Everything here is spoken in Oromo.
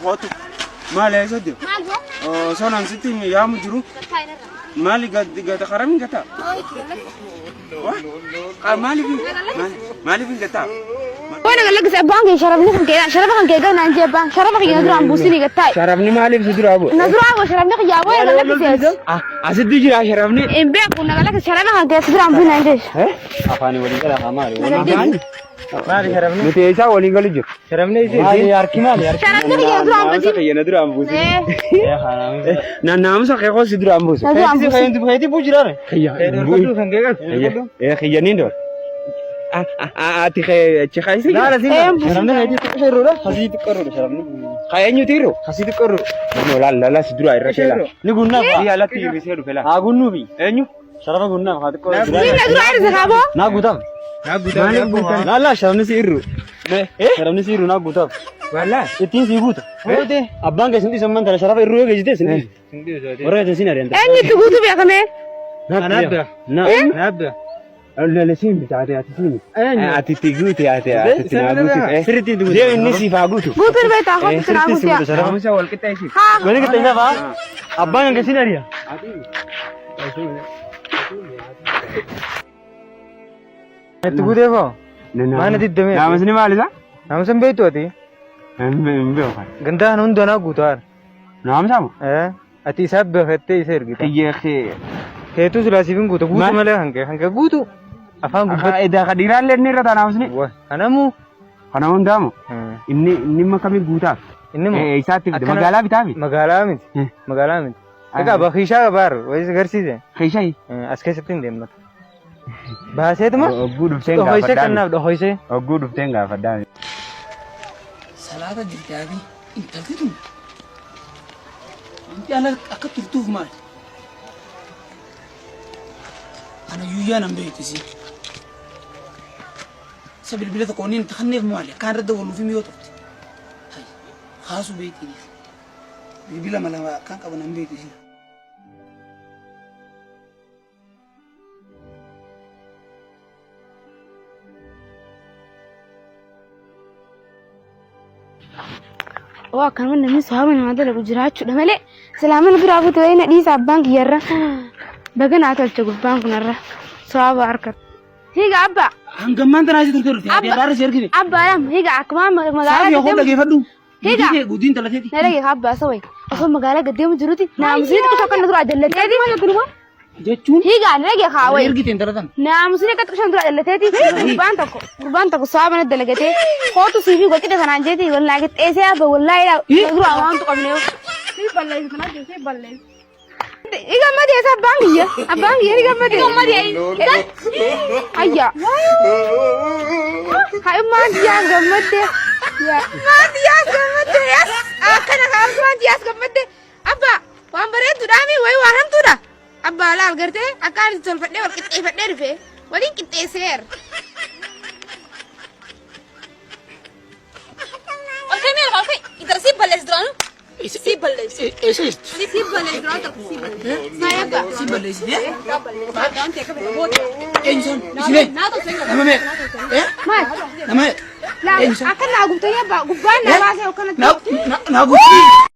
Hootu. Maali eessa deemu? Maal boo? Osoo naan sitti yaamu jiru. Gattaa inarra. Maali gata karam gata? Maaliif maaliif hin gataa? Waan naga lakkise abbaan kee sharafni kan kee sharafa kan kee gad naan jee abbaan sharafa kiyya na duraan buusinii gattaa. Sharafni maaliif si duraa bu'e? Na duraa bu'e sharafni kiyyaa booya na lakkise. Asitti jira sharafni. Hin beeku naga lakkise sharafa kan kee si duraan buusinii naan jee. Afaanii walii gala haa maali? Naga Maali sharafni? Nuti eessaa waliin galu jiru? Sharafni isi? Maali harki maali harki? Sharafni kiyya na duraan Naamusa buusinii. kiyya na duraan buusinii. Naamusa kee koo si duraan buusu. Na duraan buusinii. Keeti buu jiraare? Kiyya. Kan kee qabu. Kiyya niin dhoor. Ati achi keessa jira. Laala siin Ee, qaba. Sharafni keetii xiqqoo irruudha. Hasii xiqqoo irruudha sharafni. Haa eenyuti irru? Hasii xiqqoo irru. Laala laala si duraa irra keela. Ni gunnaaf. Biyya alatti hir'isee dhufe laa. Haa gunnuufi. Eenyu? Sharafa gunnaaf haa xiqqoo. Siin na duraa hir'ise kaaboo. Naa guutaaf. Maaliif guutan? Laala sharafni si irru. Sharafni si irru naa guutaaf. Wallaa. Ittiin si guuta. Abbaan kee sin dhiisu ammaan tana sharafa irruu yoo geessite sin dhiisu. Warra keessan sin ari'an. Eenyu itti guutuu beekamee? Naaf beeka. Lala siin miti ati ati siin miti. Ati itti guute ati ati itti naa guute. Sirriitti itti guute. Deem inni siif haa guutu. Guutuun beektaa kootu itti naa Sirriitti si guutuu. guuta sharafa. Naamusa wal qixxeessi. Haa. Wali qixxeessa fa'aa. Abbaan kan keessin ari'a. Itti guutee koo? Maana diddamee? Naamusni maal isaa? Naamusa hin beektu ati? Hin beeku. Gandaa kana hunda naa guutu haala. Naamusa moo? Ati isaa beekattee isa ergita. Kiyyee kee. Keetuu silaa siif hin guutu guutu Maal? malee hanqee hanqee guutu afaan gubbatti. Edaa ka dhiiraallee inni irra ta'a naamusni. Kanamuu. Kana hundaa moo? Inni inni immoo akkamiin guutaaf? Inni moo? Isaatti fide Akkana- magaalaa bitaafi? Magaalaa miti. Magaalaa miti. Egaa bakiishaa qabaar wayis agarsiise. Keeshaa As keessatti hin deemmata. Baaseetuma Ogguu dhufteen dhohoysee gaafadhaa. kannaaf dhohoysee. Ogguu dhufteen gaafadhaa. Salaata jirti haati intalti tun. Wanti ala akka turtuuf maali? Ana yuuyyaa nan beektu isiin. Isa bilbila tokko wanni itti kenneef maali? Akkaan irra dawwaluuf miyoo turte. Hay, kaasuu beektiiniif. Bilbila mala akkaan qabu nan beektu isiin. Oo akkanuma namni sabaaba namaa dalagu jiraachuudha malee silaamana biraa bute wayii na dhiisa abbaan kiyyarra. Baga naa tolche gubbaan kunarra sabaaba harka. Higa abbaa. Hangammaan tanaa si turte dhufte. Ati irraa si ergine. Abbaa lama higa akkuma magaalaa Saafi yoo dhageeffadhu. Higa. Guddii guddii intala teeti. Na dhage abbaa isa wayi osoo magaalaa gad deemu jiruti naamusni xiqqoo akka na duraa jallateeti. Jechuun. Higa na dhage haa wayi. Ergite intala tana. Naamusni akka xiqqoo duraa jallateeti gurbaan tokko gurbaan tokko sababa na dalagatee kootu siifii gochite kanaan jeeti wallaahi qixxeessee abba wallaahi na duraa waan tuqamne. Sii balleessu kanaa jiru sii balleessu. Ni gammadee isa abbaan kiyya. Abbaan kiyya ni gammadee. Ni gammadee. Ayya. Haa immaan kiyyaan gammadde. Immaan kiyyaas gammadde. Yes. Akkana kaa immaan kiyyaas gammadde. Abbaa waan bareedduudhaami wayi waan hamtuudha. Abbaa laal gartee akka ani tolfadhee wal qixxeeffadhee dhufe waliin qixxeesseera. Ol ka'ii mee lafa ol ka'ii. Intala sii balleessi duraanuu. Sii balleessi. Eessa jirti? Sii balleessi duraan tokko sii balleessi. Maal abbaa? Si balleessite? Waan ta'e akka booda. Eenyu san? Isinee? Naa tolchee hin Nama meeqa? Eh? Maal? Nama meeqa? Laal akka naa gubtanii abbaa gubbaan naa baasee akkanatti. Naa guutuu.